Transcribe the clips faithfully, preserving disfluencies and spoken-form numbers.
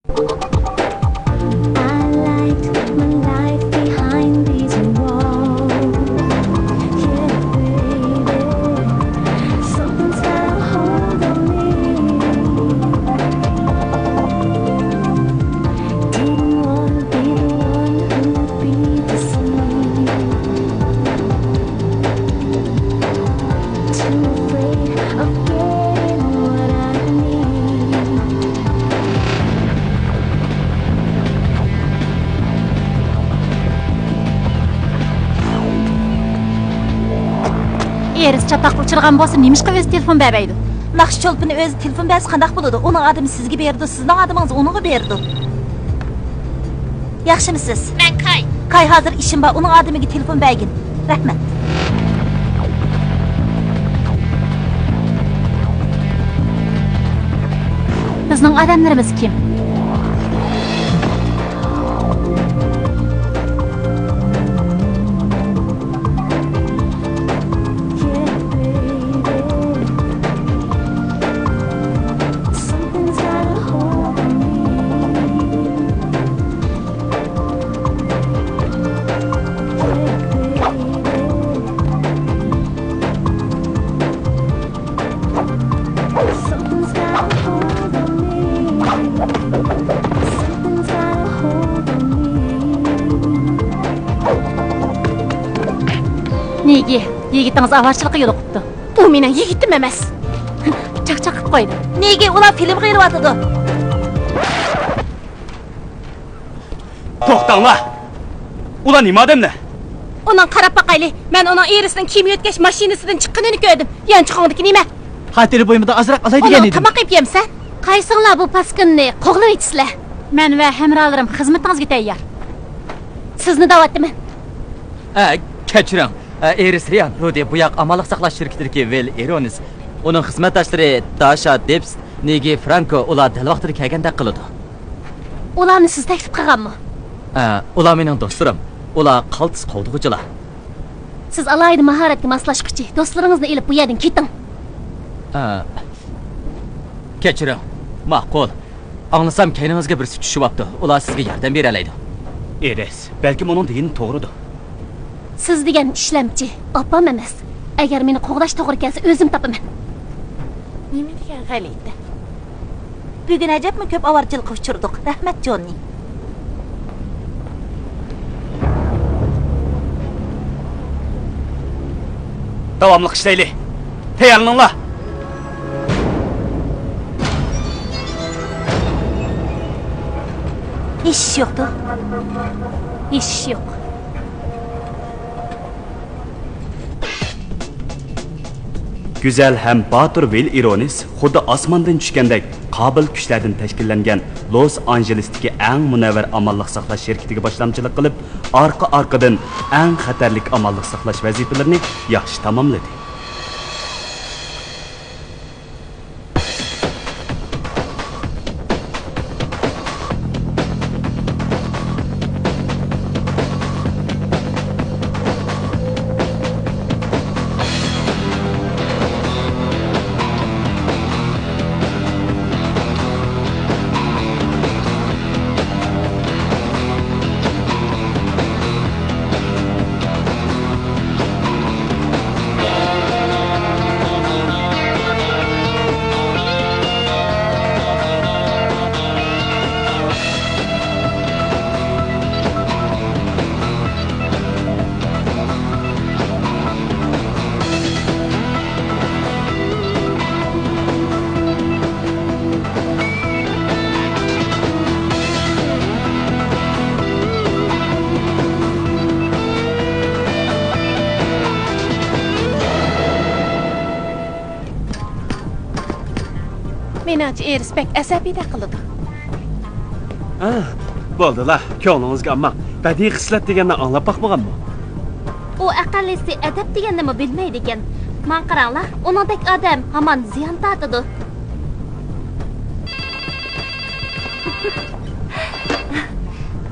I like my life behind these walls. Yeah, baby. Something's got a hold on me. Didn't wanna be the one who'd be deceived. Too afraid of getting what I need. ئېرىس چاتاققا ئۇچرىغان بولسا، نېمىشقا ئۆزى تېلېفون بەرمەيدۇ؟ ناخشا چولپىنى ئۆزى تېلېفون بەرسە قانداق بولىدۇ؟ ئۇنىڭ ئادىمى سىزگە بېرىدۇ، سىزنىڭ ئادىمىڭىز ئۇنىڭغا بېرىدۇ. ياخشىمۇسىز؟ مەن كاي. كاي، ھازىر ئىشىم بار، ئۇنىڭ ئادىمىگە تېلېفون بەرگىن. رەھمەت. بىزنىڭ ئادەملىرىمىز كىم؟ نېگى، يىگىتىڭىز ئاۋارىچىلىققا يولۇقۇپتۇ. ئۇ مېنىڭ يىگىتىم ئەمەس. چاقچاق قىلىپ قويدۇم. نېگى، ئۇلار فىلىمغا ئېلىۋاتىدۇ. توختاڭلار! ئۇلار نېمە ئادەملەر؟ ئۇنىڭ قاراپ باقايلى. مەن ئۇنىڭ ئېرىسىنىڭ كىيىم يۆتكەش ماشىنىسىدىن چىققىنىنى كۆردۈم. يانچۇقۇڭدىكى نېمە؟ خاتىرە بۇيۇمىدا ئازراق ئالاي دېگەن ئۇنىڭ ئىدىم. تاماق يەپ يەمسەن؟ قايسىڭلار بۇ پاسكىنىنى قوغلىۋېتىسىلەر؟ مەن ۋە ھەمراھلىرىم خىزمىتىڭىزگە تەييار. سىزنى دەۋاتىمەن. ئە، كەچۈرۈڭ. ئە، ئېرىس رىيان، رۇدى بۇ ياق ئامانلىق ساقلاش شىركىتىدىكى ۋىل ئىرونىس. ئۇنىڭ خىزمەتداشلىرى داشا دېپس، نېگى فرانكو، ئۇلار دەل ۋاقتىدا كەلگەندەك قىلىدۇ. ئۇلارنى سىز تەكلىپ قىلغانمۇ؟ ئە، ئۇلار مېنىڭ دوستلىرىم. ئۇلار قالتىس قوغدىغۇچىلار. سىز ئالاھىدە ماھارەتكە ماسلاشقۇچى، دوستلىرىڭىزنى ئېلىپ بۇ يەردىن كېتىڭ. ئە، كەچۈرۈڭ. ماقۇل. ئاڭلىسام، كەينىڭىزگە بىرسى چۈشۈۋاپتۇ. ئۇلار سىزگە ياردەم بېرەلەيدۇ. ئېرىس، بەلكىم ئۇنىڭ دېگىنى توغرىدۇر. سىز دېگەن ئىشلەمچى، ئاپام ئەمەس. ئەگەر مېنى قوغداش توغرا كەلسە، ئۆزۈم تاپىمەن. نېمە دېگەن غەلىتە. بۈگۈن ئەجەبمۇ كۆپ ئاۋارىچىلىققا ئۇچرىدۇق. رەھمەت، جوننى. داۋاملىق ئىشلەيلى. تەييارلىنىڭلار. ھېچ ئىش يوقتۇ؟ ھېچ ئىش يوق. گۈزەل ھەم باتۇر ۋىل ئىرونىس خۇددى ئاسماندىن چۈشكەندەك قابىل كۈچلەردىن تەشكىللەنگەن لوس ئانژېلېستىكى ئەڭ مۇنەۋۋەر ئامانلىق ساقلاش شىركىتىگە باشلامچىلىق قىلىپ، ئارقا-ئارقىدىن ئەڭ خەتەرلىك ئامانلىق ساقلاش ۋەزىپىلىرىنى ياخشى تاماملىدى. مېنىڭچە، ئېرىس بەك ئەسەبىيدەك قىلىدۇ. ھە، بولدىلا، كۆڭلىڭىزگە ئالماڭ. بەدىئىي خىسلەت دېگەننى ئاڭلاپ باقمىغانمۇ؟ ئۇ ئەقەللىسى ئەدەپ دېگەننىمۇ بىلمەيدىكەن. ماڭا قاراڭلار، ئۇنىڭدەك ئادەم ھامان زىيان تارتىدۇ.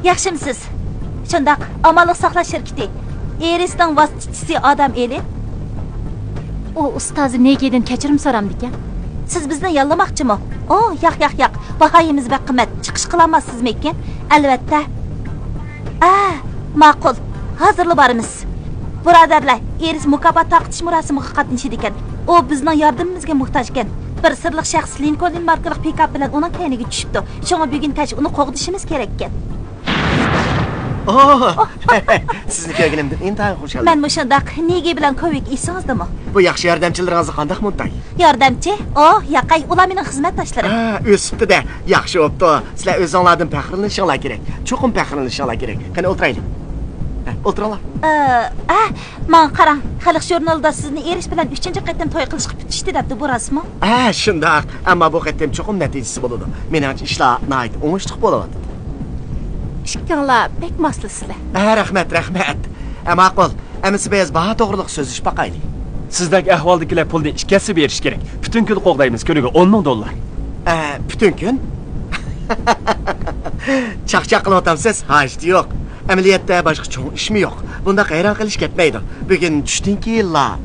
ياخشىمۇسىز؟ شۇنداق، ئامانلىق ساقلاش شىركىتى. ئېرىسنىڭ ۋاسىتىچىسى ئادەم ئېلى. ئۇ ئۇستازى نېگىدىن كەچۈرۈم سورامدىكەن. سىز بىزنى ياللىماقچىمۇ؟ ئو، ياق، ياق، ياق. باھايىمىز بەك قىممەت، چىقىش قىلالماسسىزمىكىن؟ ئەلۋەتتە. ئە، ماقۇل، ھازىرلا بارىمىز. بۇرادەرلەر، ئېرىس مۇكاپات تارقىتىش مۇراسىمىغا قاتنىشىدىكەن. ئۇ بىزنىڭ ياردىمىمىزگە موھتاجكەن. بىر سىرلىق شەخس لىنكولن ماركىلىق پىكاپ بىلەن ئۇنىڭ كەينىگە چۈشۈپتۇ. شۇڭا بۈگۈن كەچ ئۇنى قوغدىشىمىز كېرەككەن. ئوھ! سىزنى كۆرگىنىمدىن ئىنتايىن خۇشال. مەنمۇ شۇنداق. نىگى بىلەن كوۋىك ئېسىڭىزدىمۇ؟ بۇ ياخشى ياردەمچىلىرىڭىزنى قانداق ئۇنتاي؟ ياردەمچى؟ ئوھ، ياقەي، ئۇلار مېنىڭ خىزمەتداشلىرىم. ھە، ئۆسۈپتۇ-دە. ياخشى بوپتۇ. سىلەر ئۆزۈڭلاردىن پەخىرلىنىشىڭلار كېرەك. چوقۇم پەخىرلىنىشىڭلار كېرەك. قېنى، ئولتۇرايلى. ھە، ئولتۇرۇڭلار. ئە، ئە، ماڭا قاراڭ. خەلق ژۇرنىلىدا سىزنى ئېرىس بىلەن ئۈچىنچى قېتىم توي قىلىشقا پۈتۈشتى دەپتۇ، بۇ راستمۇ؟ ھە، شۇنداق. ئەمما بۇ قېتىم چوقۇم نەتىجىسى بولىدۇ. مېنىڭچە، ئىشلار ناھايىتى ئوڭۇشلۇق بولۇۋاتىدۇ. ئىككىڭلار بەك ماسلىشىسىلەر. ھە، رەھمەت، رەھمەت. ھە، ماقۇل. ئەمىسە بىز باھا توغرىلىق سۆزلىشىپ باقايلى. سىزدەك ئەھۋالدىكىلەر پۇلنى ئىككى ھەسسە بېرىشى كېرەك. پۈتۈن كۈن قوغدايمىز، كۈنىگە ئون مىڭ دوللار. ئە، پۈتۈن كۈن؟ چاقچاق قىلىۋاتامسىز؟ ھاجىتى يوق. ئەمەلىيەتتە باشقا چوڭ ئىشمۇ يوق. بۇنداق ھەيران قېلىش كەتمەيدۇ. بۈگۈن چۈشتىن كېيىنلا.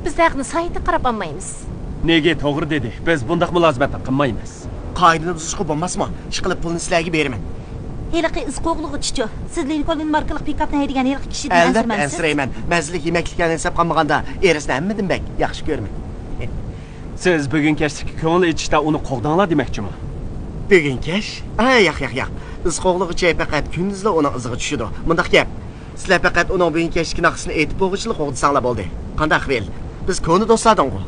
بىز ھەقنى سايىتى قاراپ ئالمايمىز. نېگى توغرا دېدى. بىز بۇنداق مۇلازىمەتنى قىلمايمىز. قائىدىنى بۇزۇشقا بولماسمۇ؟ ئىشقىلىپ پۇلنى سىلەرگە بېرىمەن. ھېلىقى ئىز قوغلىغۇچىچۇ؟ سىز لىنكولن ماركىلىق پىكاپنى ھەيدىگەن ھېلىقى كىشىدىن ئەنسىرىمەمسىز؟ ئەلۋەتتە ئەنسىرەيمەن. مەززىلىك يېمەكلىكلەرنى ھېساب قىلمىغاندا ئېرىسنى ھەممىدىن بەك ياخشى كۆرىمەن. سىز بۈگۈن كەچلىككە كۆڭۈل ئېچىشتا ئۇنى قوغداڭلار دېمەكچىمۇ؟ بۈگۈن كەچ؟ ئا، ياق، ياق، ياق. ئىز قوغلىغۇچى پەقەت كۈندۈزلا ئۇنىڭ ئىزىغا چۈشىدۇ. مۇنداق گەپ. سىلەر پەقەت ئۇنىڭ بۈگۈن كەچلىككە ناخشىسىنى ئېيتىپ بولغۇچىلا قوغدىساڭلار بولدى. قانداق، ۋىل؟ بىز كونا دوستلاردىنغۇ؟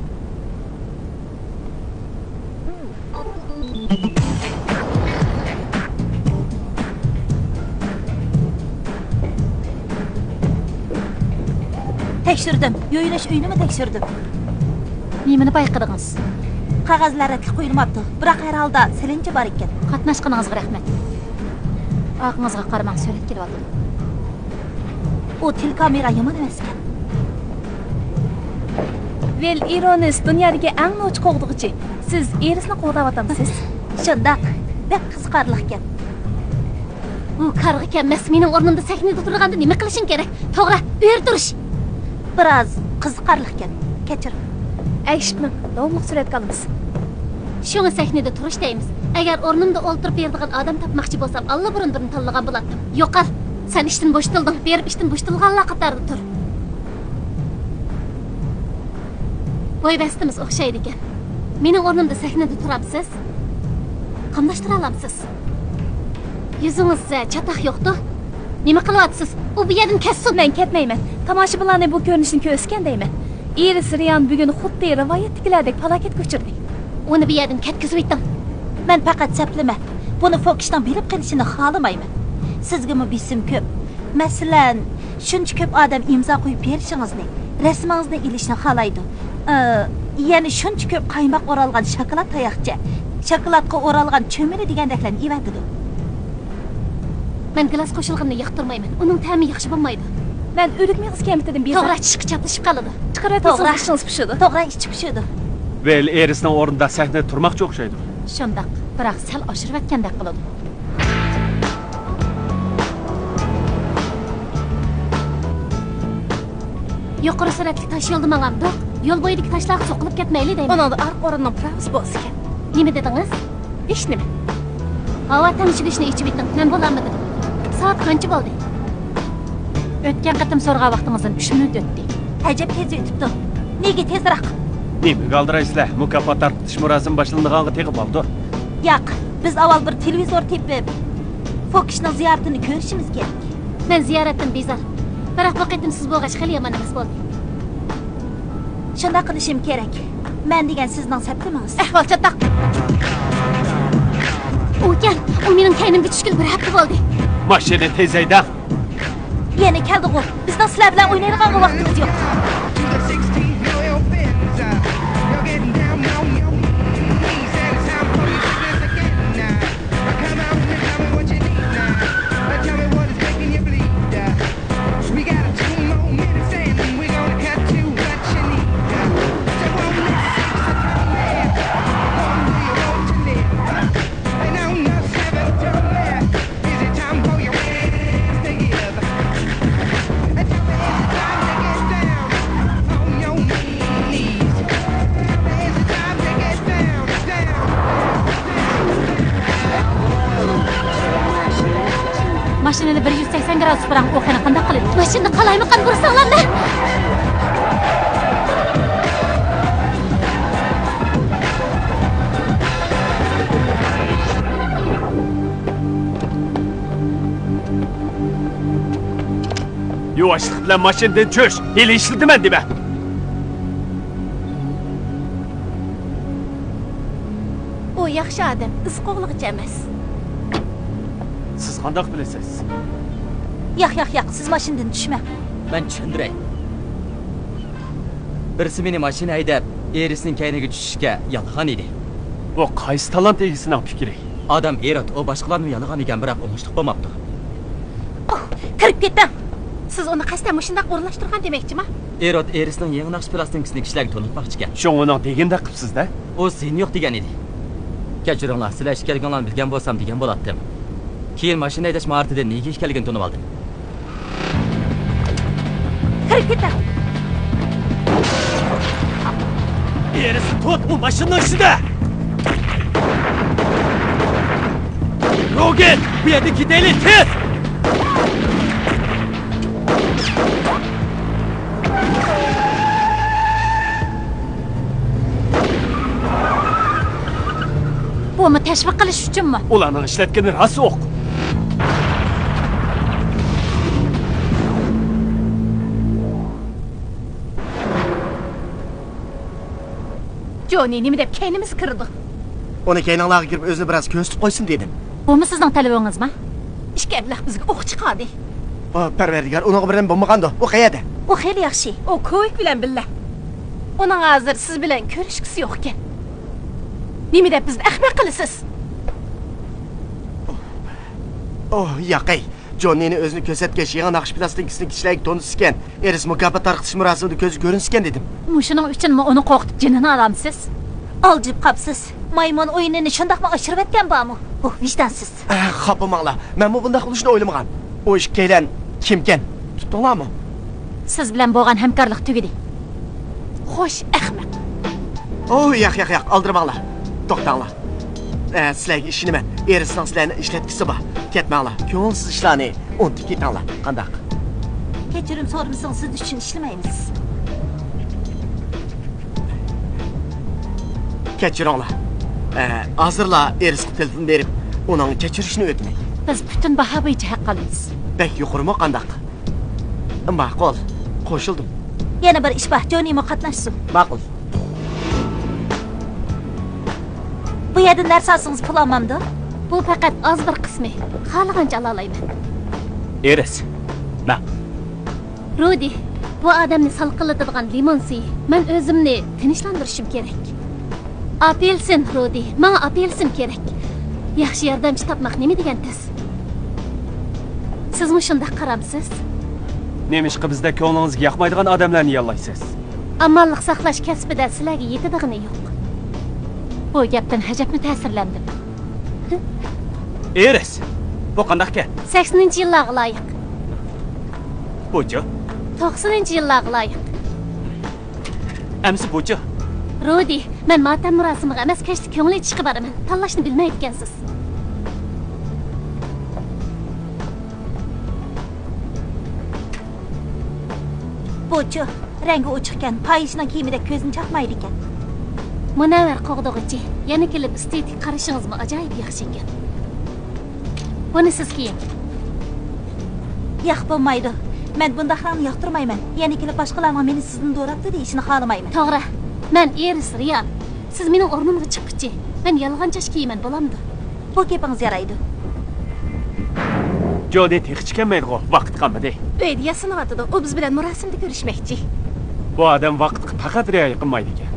تەكشۈردۈم. يۇيۇنۇش ئۆيىنىمۇ تەكشۈردۈم. نېمىنى بايقىدىڭىز؟ قەغەزلەر رەتلىك قويۇلماپتۇ، بىراق ھەر ھالدا سېلىنچە بار ئىكەن. قاتناشقىنىڭىزغا رەھمەت. ئارقىڭىزغا قارىماڭ، سۈرەت كېلىۋاتىدۇ. ئۇ تېلېكامېرا يامان ئەمەسكەن. ۋىل ئىرونىس، دۇنيادىكى ئەڭ نوچى قوغدىغۇچى. سىز ئېرىسنى قوغداۋاتامسىز؟ شۇنداق، بەك قىزىقارلىقكەن. ئۇ كارغا كەلمەس، مېنىڭ ئورنۇمدا سەھنىدە تۇرىدىغاندا نېمە قىلىشىڭ كېرەك؟ توغرا، ئۆرە تۇرۇش. بىراز قىزىقارلىقكەن، كەچۈرۈڭ. ئەگىشىپ مېڭىڭ، داۋاملىق سۈرەتكە ئالىمىز. شۇڭا سەھنىدە تۇرۇش دەيمىز. ئەگەر ئورنۇمدا ئولتۇرۇپ بېرىدىغان ئادەم تاپماقچى بولسام، ئاللىبۇرۇن بىرنى تاللىغان بولاتتىم. يوقال، سەن ئىشتىن بوشىتىلدىڭ، بېرىپ ئىشتىن بوشىتىلغانلار قاتارىدا تۇر. بوي بەستىمىز ئوخشايدىكەن. مېنىڭ ئورنۇمدا سەھنىدە تۇرامسىز؟ قاملاشتۇرالامسىز؟ يۈزىڭىزدە چاتاق يوقتۇ؟ نېمە قىلىۋاتىسىز؟ ئۇ بۇ يەردىن كەتسۇن! مەن كەتمەيمەن. تاماشىبىنلارنى بۇ كۆرۈنۈشنى كۆرسىتكەن دەيمەن. ئېرىس رىيان بۈگۈن خۇددى رىۋايەتتىكىلەردەك پالاكەتكە ئۇچرىدى. ئۇنى بۇ يەردىن كەتكۈزۈۋېتىڭ. مەن پەقەت سەپلىمە. بۇنى فوكىشنىڭ بىلىپ قېلىشىنى خالىمايمەن. سىزگىمۇ بېسىم كۆپ. مەسىلەن، شۇنچە كۆپ ئادەم ئىمزا قويۇپ بېرىشىڭىزنى، رەسىمىڭىزنى ئېلىشنى خالايدۇ. ئى، يەنە شۇنچە كۆپ قايماق ئورالغان شاكىلات تاياقچە، شاكىلاتقا ئورالغان چۆمۈلە دېگەندەكلەرنى ئېۋەتىدۇ. مەن گىلاس قوشۇلغىنىنى ياقتۇرمايمەن. ئۇنىڭ تەمى ياخشى بولمايدۇ. مەن ئۆرۈك مېغىز كەمپىتىدىن بىزار. توغرا، چىشقا چاپلىشىپ قالىدۇ. چىقىرىۋەتمىسىڭىز توغرا. ئىشىڭىز پۇشىدۇ. توغرا، ئىچى پۇشىدۇ. ۋىل ئېرىسنىڭ ئورنىدا سەھنىدە تۇرماقچى ئوخشايدۇ. شۇنداق، بىراق سەل ئاشۇرۇۋەتكەندەك قىلىدۇ. يۇقىرى سۈرئەتلىك تاش يولدا ماڭامدۇق؟ يول بويىدىكى تاشلارغا سوقۇلۇپ كەتمەيلى دەيمەن. ئۇنىڭدا ئارقا ئورۇننىڭ پىراۋىسى بولسىكەن. نېمە دېدىڭىز؟ ھېچنېمە. ھاۋا تەڭشىگۈچنى ئېچىۋېتىڭ، مەن بولالمىدىم. سائەت قانچە بولدى؟ ئۆتكەن قېتىم سورىغان ۋاقتىڭىزدىن ئۈچ مىنۇت ئۆتتى. ئەجەب تېز ئۆتۈپتۇ. نېگە تېزراق؟ نېمىگە ئالدىرايسىلەر؟ مۇكاپات تارقىتىش مۇراسىمى باشلىنىدىغانغا تېخى بالدۇر. ياق، بىز ئاۋۋال بىر تېلېۋىزور تېپىپ، فوكىشنىڭ زىيارىتىنى كۆرۈشىمىز كېرەك. مەن زىيارەتتىن بىزار. بىراق بۇ قېتىم سىز بولغاچ خېلى يامان ئەمەس بولدى. شۇنداق قىلىشىم كېرەك. مەن دېگەن سىزنىڭ سەپلىمىڭىز. ئەھۋال چاتاق. ئۇكەن، ئۇ مېنىڭ كەينىمگە چۈشكىلى بىر ھەپتە بولدى. ماشىنىنى تېز ھەيدەڭ. يەنە كەلدىغۇ. بىزنىڭ سىلەر بىلەن ئوينايدىغانغۇ ۋاقتىمىز يوق. ماشىنىنى بىر يۈز سەكسەن گرادۇس بۇراڭ، ئۇ قېنى قانداق قىلىدۇ؟ ماشىنىنى قالايمىقان بۇرساڭلارلا! يۇۋاشلىق بىلەن ماشىنىدىن چۈش! ھېلى ئىشلىتىمەن دېمە! ئۇ ياخشى ئادەم، ئىز قوغلىغۇچى ئەمەس. سىز قانداق بىلىسىز؟ ياق، ياق، ياق، سىز ماشىنىدىن چۈشمەڭ. مەن چۈشەندۈرەي. بىرسى مېنى ماشىنا ھەيدەپ، ئېرىسنىڭ كەينىگە چۈشۈشكە ياللىغان ئىدى. بۇ قايسى تالانت ئىگىسىنىڭ پىكرى؟ ئادەم ھېرود، ئۇ باشقىلارنى ياللىغان ئىكەن، بىراق ئوڭۇشلۇق بولماپتۇ. ئوھ، كىرىپ كېتىڭ! سىز ئۇنى قەستەن مۇشۇنداق ئورۇنلاشتۇرغان دېمەكچىما؟ ھېرود ئېرىسنىڭ يېڭى ناخشا پىلاستىنكىسىنى كىشىلەرگە تونۇتماقچىكەن. شۇڭا ئۇنىڭ دېگىنىدەك قىپسىز-دە. ئۇ زىيىنى يوق دېگەن ئىدى. كەچۈرۈڭلار، سىلەر ئىكەنلىكىڭلارنى بىلگەن بولسام دېگەن بولاتتىم. كېيىن ماشىنا ھەيدەش ماھارىتىدىن نېگە ئىكەنلىكىنى تونۇۋالدىم. كىرىپ كېتىڭ! ئېرىسنى تۇت، ئۇ ماشىنىنىڭ ئىچىدە! روگېن، بۇ يەردىن كېتەيلى، تېز! بۇمۇ تەشۋىق قىلىش ئۈچۈنمۇ؟ ئۇلارنىڭ ئىشلەتكىنى راست ئوق. جونى نېمە دەپ كەينىمىزگە كىرىدۇ؟ ئۇنى كەينىڭلارغا كىرىپ ئۆزىنى بىراز كۆرسىتىپ قويسۇن دېدىم. بۇمۇ سىزنىڭ تەلىپىڭىزما؟ ئىككى ئەبلەخ بىزگە ئوق چىقاردى. ئا، پەرۋەردىگار، ئۇنىڭغا بىر نېمە بولمىغاندۇ؟ ئۇ قەيەردە؟ ئۇ خېلى ياخشى. ئۇ كوۋىك بىلەن بىللە. ئۇنىڭ ھازىر سىز بىلەن كۆرۈشكۈسى يوقكەن. نېمە دەپ بىزنى ئەخمەق قىلىسىز؟ ئوھ، ياقەي. جوننىنى ئۆزىنى كۆرسەتكەچ، يېڭى ناخشا پىلاستىنكىسىنى كىشىلەرگە تونۇتسىكەن، ئېرىس مۇكاپات تارقىتىش مۇراسىمىدا كۆزگە كۆرۈنسىكەن دېدىم. مۇشۇنىڭ ئۈچۈنمۇ ئۇنى قورقۇتۇپ جېنىنى ئالامسىز؟ ئالجىپ قاپسىز. مايمۇن ئويۇنىنى شۇنداقمۇ ئاشۇرۇۋەتكەن بارمۇ؟ ئۇھ، ۋىجدانسىز. ئە، خاپىماڭلار. مەنمۇ بۇنداق بولۇشىنى ئويلىمىغان. ئۇ ئىككىيلەن كىمكەن؟ تۇتتۇڭلارمۇ؟ سىز بىلەن بولغان ھەمكارلىق تۈگىدى. خوش، ئەخمەق. ئوھ، ياق، ياق، ياق، ئالدىرىماڭلار. توختاڭلار. ئە، سىلەرگە ئىشىنىمەن. ئېرىسنىڭ سىلەرنى ئىشلەتكۈسى بار. كەتمەڭلار. كۆڭۈلسىز ئىشلارنى ئۇنتۇپ كېتىڭلار. قانداق؟ كەچۈرۈم سورىمىسىڭىز، سىز ئۈچۈن ئىشلىمەيمىز. كەچۈرۈڭلار. ئە، ھازىرلا ئېرىسقا تېلېفون بېرىپ، ئۇنىڭ كەچۈرۈشىنى ئۆتۈنەي. بىز پۈتۈن باھا بويىچە ھەق ئالىمىز. بەك يۇقىرىمۇ قانداق؟ ماقۇل، قوشۇلدۇم. يەنە بىر ئىش بار، جونىمۇ قاتناشسۇن. ماقۇل. بۇ يەردىن نەرسە ئالسىڭىز پۇل ئالمامدۇ؟ بۇ پەقەت ئاز بىر قىسمى. خالىغانچە ئالالايمەن. ئېرىس، مەن. رۇدى، بۇ ئادەمنى سالقىنلىتىدىغان لىمون سۈيى. مەن ئۆزۈمنى تىنچلاندۇرۇشۇم كېرەك. ئاپېلسىن، رۇدى، ماڭا ئاپېلسىن كېرەك. ياخشى ياردەمچى تاپماق نېمە دېگەن تەس. سىزمۇ شۇنداق قارامسىز؟ نېمىشقا بىزدەك كۆڭلىڭىزگە ياقمايدىغان ئادەملەرنى ياللايسىز؟ ئامانلىق ساقلاش كەسپىدە سىلەرگە يېتىدىغىنى يوق. بۇ گەپتىن ئەجەبمۇ تەسىرلەندىم. ئېرىس، بۇ قانداق گەپ؟ سەكسىنىنچى يىللارغا لايىق. بۇچۇ؟ توقسىنىنچى يىللارغا لايىق. ئەمسە بۇچۇ؟ رۇدى، مەن ماتەم مۇراسىمىغا ئەمەس، كەچلىك كۆڭۈل ئېچىشقا بارىمەن. تاللاشنى بىلمەيدىكەنسىز. بۇچۇ، رەڭگى ئوچۇقكەن، پاھىشىنىڭ كىيىمىدەك كۆزنى چاقمايدىكەن. مۇنەۋۋەر قوغدىغۇچى، يەنە كېلىپ ئېستېتىك قارىشىڭىزمۇ ئاجايىپ ياخشى ئىكەن. بۇنى سىز كىيىڭ. ياق، بولمايدۇ. مەن بۇنداق رەڭنى ياقتۇرمايمەن. يەنە كېلىپ باشقىلارنىڭ مېنى سىزدىن دوراپتۇ دېيىشىنى خالىمايمەن. توغرا. مەن ئېرىس رىيان. سىز مېنىڭ ئورنۇمغا چىققۇچى، مەن يالغان چاچ كىيىمەن، بولامدۇ؟ بۇ گېپىڭىز يارايدۇ. جونى تېخىچە كەلمەيدىغۇ، ۋاقىت قالمىدى. ئۆيدە ياسىنىۋاتىدۇ، ئۇ بىز بىلەن مۇراسىمدا كۆرۈشمەكچى. بۇ ئادەم ۋاقىتقا پەقەت رىئايە قىلمايدىكەن.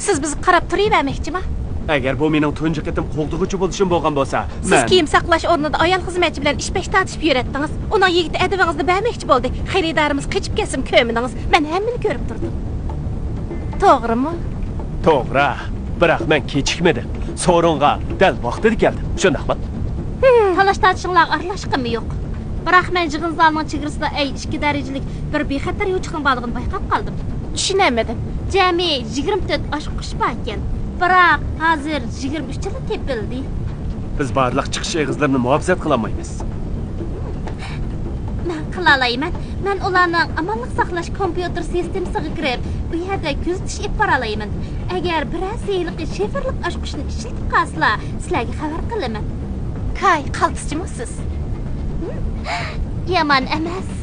سىز بىزگە قاراپ تۇرۇۋەرمەكچىما؟ ئەگەر بۇ مېنىڭ تۇنجى قېتىم قوغدىغۇچى بولۇشۇم بولغان بولسا، سىز مەن كىيىم ساقلاش ئورنىدا ئايال خىزمەتچى بىلەن ئىش پەش تارتىشىپ يۈرەتتىڭىز. ئۇنىڭ يىگىتى ئەدىۋىڭىزنى بەرمەكچى بولدى. خېرىدارىمىز قېچىپ كەتسىمۇ كۆرمىدىڭىز. مەن ھەممىنى كۆرۈپ تۇردۇم. توغرىمۇ؟ توغرا. بىراق مەن كېچىكمىدىم. سورۇنغا دەل ۋاقتىدا كەلدىم. شۇنداقمۇ؟ تالاش-تارتىشىڭلارغا ئارىلاشقىنىم يوق. بىراق مەن يىغىن زالىنىڭ چېگرىسىدا ئەي ئىككى دەرىجىلىك بىر بىخەتەر يوچۇقنىڭ بارلىقىنى بايقاپ قالدىم. چۈشىنەلمىدىم. جەمئىي يىگىرمە تۆت ئاچقۇچ باركەن. بىراق ھازىر يىگىرمە ئۈچلا تېپىلدى. بىز بارلىق چىقىش ئېغىزلىرىنى مۇھاپىزەت قىلالمايمىز. قىلالايمەن. مەن ئۇلارنىڭ ئامانلىق ساقلاش كومپيۇتېر سىستېمىسىغا كىرىپ، ئۇ يەردە كۆزىتىش ئېلىپ بارالايمەن. ئەگەر بىرەرسى ھېلىقى شىفىرلىق ئاچقۇچنى ئىشلىتىپ قالسىلا، سىلەرگە خەۋەر قىلىمەن. كاي، قالتىسچىمۇ سىز؟ يامان ئەمەس.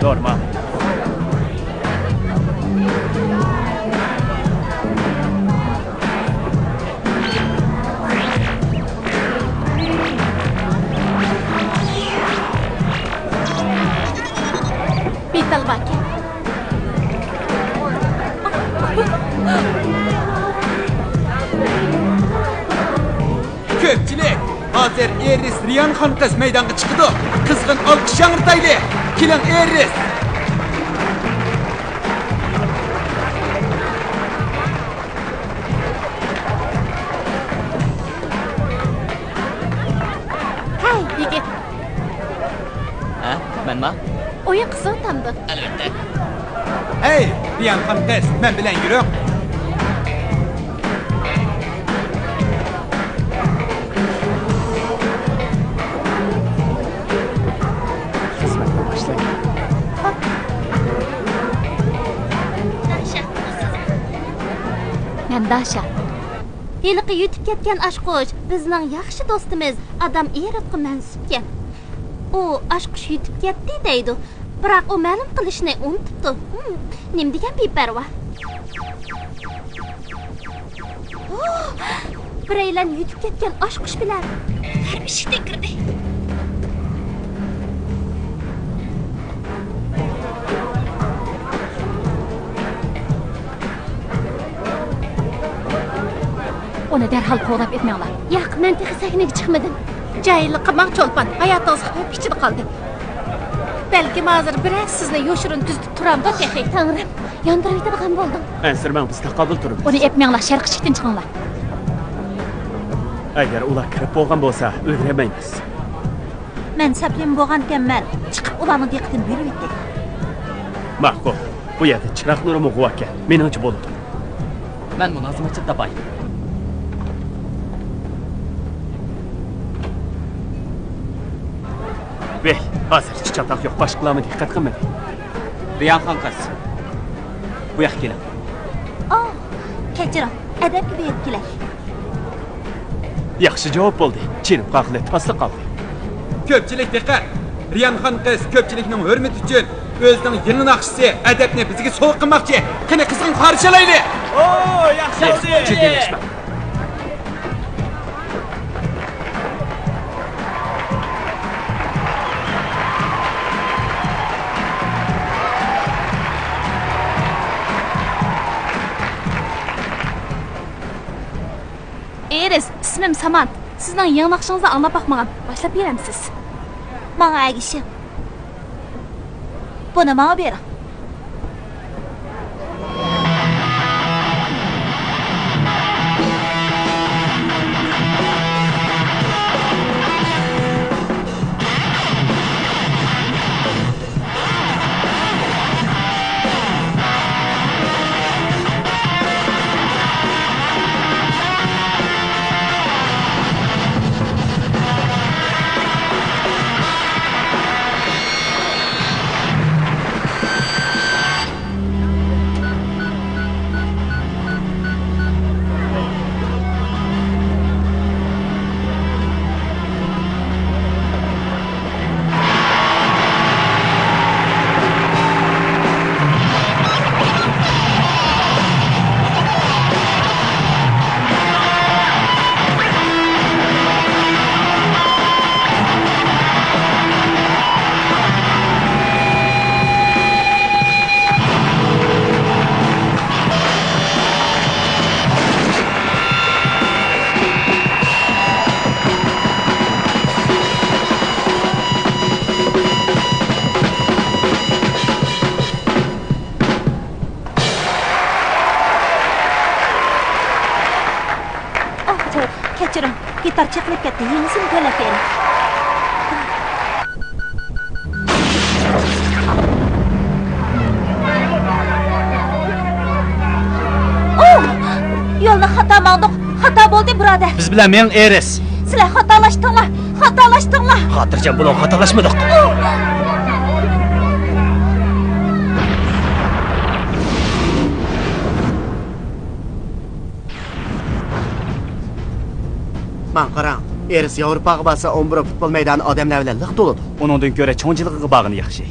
نورمال. بىتالباكى. كۆپچىلىك، ھازىر ئېرىس رىيانخان قىز مەيدانغا چىقىدۇ. قىزغىن ئالقىش ياڭرىتايلى. كېلىڭ، ئېرىس! ھەي، يىگىت! ھە، مەنما؟ ئويۇن قىزىۋاتامدۇ؟ ئەلۋەتتە. ھەي، رىيانخان قىز، مەن بىلەن يۈرۈڭ. خىزمەتنى باشلايلى. مەن داشا. ھېلىقى يۈتۈپ كەتكەن ئاچقۇچ بىزنىڭ ياخشى دوستىمىز ئادام ئېرودقا مەنسۇپكەن. ئۇ ئاچقۇچ يۈتۈپ كەتتى دەيدۇ. بىراق ئۇ مەلۇم قىلىشنى ئۇنتۇپتۇ. ھىم، نېمە دېگەن بىپەرۋا. ھو! بىرەيلەن يۈتۈپ كەتكەن ئاچقۇچ بىلەن غەربىي ئىشىكتىن كىردى. ئۇنى دەرھال قوغلاپ ئېلىپ مېڭىڭلار. ياق، مەن تېخى سەھنىگە چىقمىدىم. جاھىللىق قىلماڭ، چولپان. ھاياتىڭىز خەۋپ ئىچىدە قالدى. بەلكىم ھازىر بىرەر سىزنى يوشۇرۇن تۈزىتىپ تۇرامدۇ تېخى. تەڭرىم، ياندۇرۇۋېتىدىغان بولدۇڭ. ئەنسىرىمەڭ، بىز تاقابىل تۇرىمىز. ئۇنى ئېلىپ مېڭىڭلار، شەرقىي ئىشىكتىن چىقىڭلار. ئەگەر ئۇلار كىرىپ بولغان بولسا، ئۈلگۈرەلمەيمىز. مەن سەپلىمە بولغانىكەنمەن، چىقىپ ئۇلارنىڭ دىققىتىنى بۆلۈۋېتەي. ماقۇل. بۇ يەردە چىراغ نۇرى مۇغۇۋاركەن، مېنىڭچە بولىدۇ. مەن مۇلازىمەتچىنى تاپاي. ۋەي، ھازىرچە چاتاق يوق، باشقىلارمۇ دىققەت قىلمىدى. رىيانخان قىز، بۇ ياققا كېلىڭ. ئاھ، كەچۈرۈڭ، ئەدەپكە بېرىپ كېلەي. ياخشى جاۋاب بولدى. چېنىپ قالغىلى تاسلا قالدى. كۆپچىلىك دىققەت! رىيانخان قىز كۆپچىلىكنىڭ ھۆرمىتى ئۈچۈن ئۆزىنىڭ يېڭى ناخشىسى ئەدەپنى بىزگە سوۋغا قىلماقچى. قېنى، قىزغىن قارشى ئالايلى! ئو، ياخشى بولدى. جىددىيلەشمەڭ. ئېرىس، ئىسمىم سامانت. سىزنىڭ يېڭى ناخشىڭىزنى ئاڭلاپ باقمىغان. باشلاپ بېرەمسىز؟ ماڭا ئەگىشىڭ. بۇنى ماڭا بېرىڭ. گىتار چېقىلىپ كەتتى، يېڭىسىنى تۆلەپ بېرىڭ. ئۇھ! يولنى خاتا ماڭدۇق. خاتا بولدى، بۇرادەر. بىز بىلەن مېڭىڭ، ئېرىس. سىلەر خاتالاشتىڭلار، خاتالاشتىڭلار. خاتىرجەم بولۇڭ، خاتالاشمىدۇق. ماڭا قاراڭ، ئېرىس ياۋروپاغا بارسا، ئون بىر پۇتبول مەيدانى ئادەملەر بىلەن لىق تولىدۇ. ئۇنىڭدىن كۆرە چوڭ جىلغىغا بارغىنى ياخشى.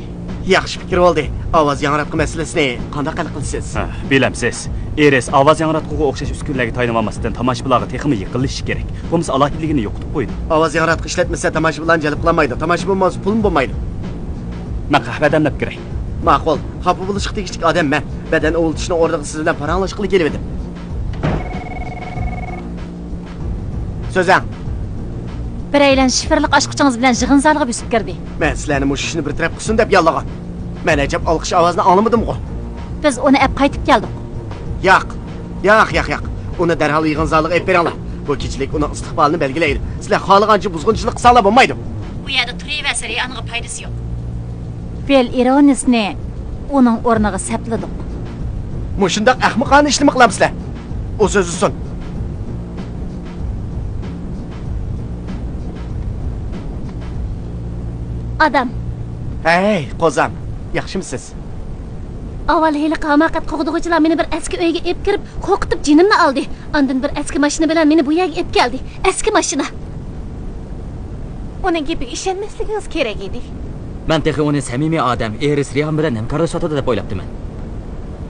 ياخشى پىكىر بولدى. ئاۋاز ياڭراتقۇ مەسىلىسىنى قانداق ھەل قىلىسىز؟ ھە، بىلەمسىز، ئېرىس ئاۋاز ياڭراتقۇغا ئوخشاش ئۈسكۈنىلەرگە تايىنىۋالماستىن، تاماشىبىنلارغا تېخىمۇ يېقىنلىشىشى كېرەك. بولمىسا ئالاھىدىلىكىنى يوقىتىپ قويىدۇ. ئاۋاز ياڭراتقۇ ئىشلەتمىسە، تاماشىبىنلارنى جەلپ قىلالمايدۇ. تاماشىبىن بولمىسا، پۇلمۇ بولمايدۇ. مەن قەھۋە دەملەپ كىرەي. ماقۇل. خاپا بولۇشقا تېگىشلىك ئادەم مەن. بەدەن ئۇۋۇلىتىشنىڭ ئورنىغا سىز بىلەن پاراڭلاشقىلى كېلىۋىدىم. سۆزلەڭ. بىرەيلەن شىفىرلىق ئاچقۇچىڭىز بىلەن يىغىن زالىغا بۆسۈپ كىردى. مەن سىلەرنى مۇشۇ ئىشنى بىر تەرەپ قىلسۇن دەپ ياللىغان. مەن ئەجەب ئالقىش ئاۋازىنى ئاڭلىمىدىمغۇ؟ بىز ئۇنى ئەپ قايتىپ كەلدۇق. ياق. ياق، ياق، ياق. ئۇنى دەرھال يىغىن زالىغا ئېلىپ بېرىڭلار. بۇ كېچىلىك ئۇنىڭ ئىستىقبالىنى بەلگىلەيدۇ. سىلەر خالىغانچە بۇزغۇنچىلىق قىلساڭلار بولمايدۇ. ئۇ يەردە تۇرۇۋەرسە رىئانغا پايدىسى يوق. فىل ئىرونىسنى ئۇنىڭ ئورنىغا سەپلىدۇق. مۇشۇنداق ئەخمىقانە ئىشنىمۇ قىلامسىلەر؟ ئۇ سۆزلىسۇن. ئادام. ھەي، قوزام، ياخشىمۇسىز؟ ئاۋۋال ھېلىقى ھاماقەت قوغدىغۇچىلار مېنى بىر ئەسكى ئۆيگە ئېلىپ كىرىپ، قورقۇتۇپ جېنىمنى ئالدى. ئاندىن بىر ئەسكى ماشىنا بىلەن مېنى بۇ يەرگە ئېلىپ كەلدى. ئەسكى ماشىنا. ئۇنىڭ گېپىگە ئىشەنمەسلىكىڭىز كېرەك ئىدى. مەن تېخى ئۇنى سەمىمىي ئادەم، ئېرىس رىيان بىلەن ھەمكارلىشىۋاتىدۇ دەپ ئويلاپتىمەن.